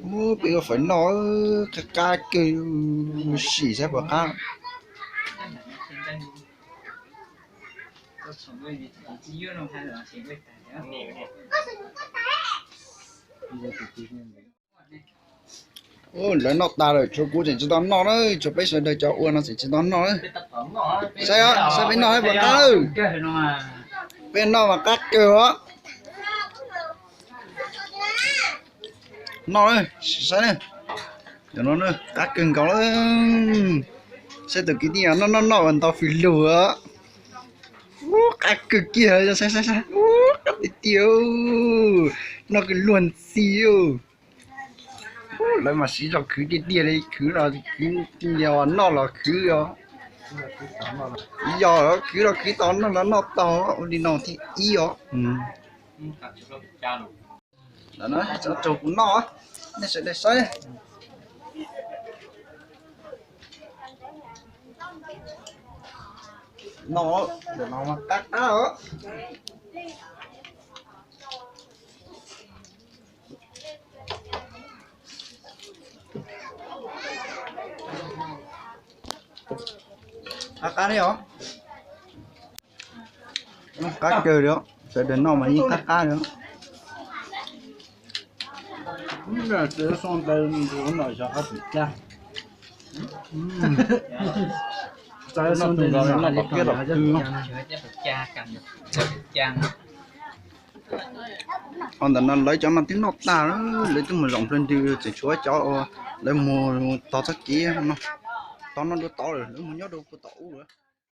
Ub, peb ua fawm noj, qab qab kawg, sim saib puas qab. Ub, lawv noj tas lawm, tshuav kuv tseem tsis tau noj na, tshuav peb sawv daws cov ua no tseem tsis tau noj na. Saib, saib peb noj puas qab. Peb noj mas qab kawg os. Noj, saib na, qab kawg nkaus lawm. Saib tus kwv tij noj noj noj uas nto fws lug. Ub, qab kawg kiag, saib saib saib, ub, qab tiag tiag, noj kawg luag ntxhi. Lawv mas siv zog khwv tiag tiag li, khwv los khwv, noj los khwv os. Yog khwv los khwv tau, noj los noj tau, ua li no thiaj ib os. Ntawm no tso rau kuv noj, nej sawv daws saib. No, ntawm no mas qab qab os. Qab qab li os. Qab kawg li, sawv daws noj mas yeej qab qab li. Ho ntawm no lawv cov no twb noj tag, lawv twb mus zaum plawg ntws, tseem tshuav cov lawv mus tog txoj kev no, tog no dua tod lawm, lawv mus nyob rau puag tom ub lawm.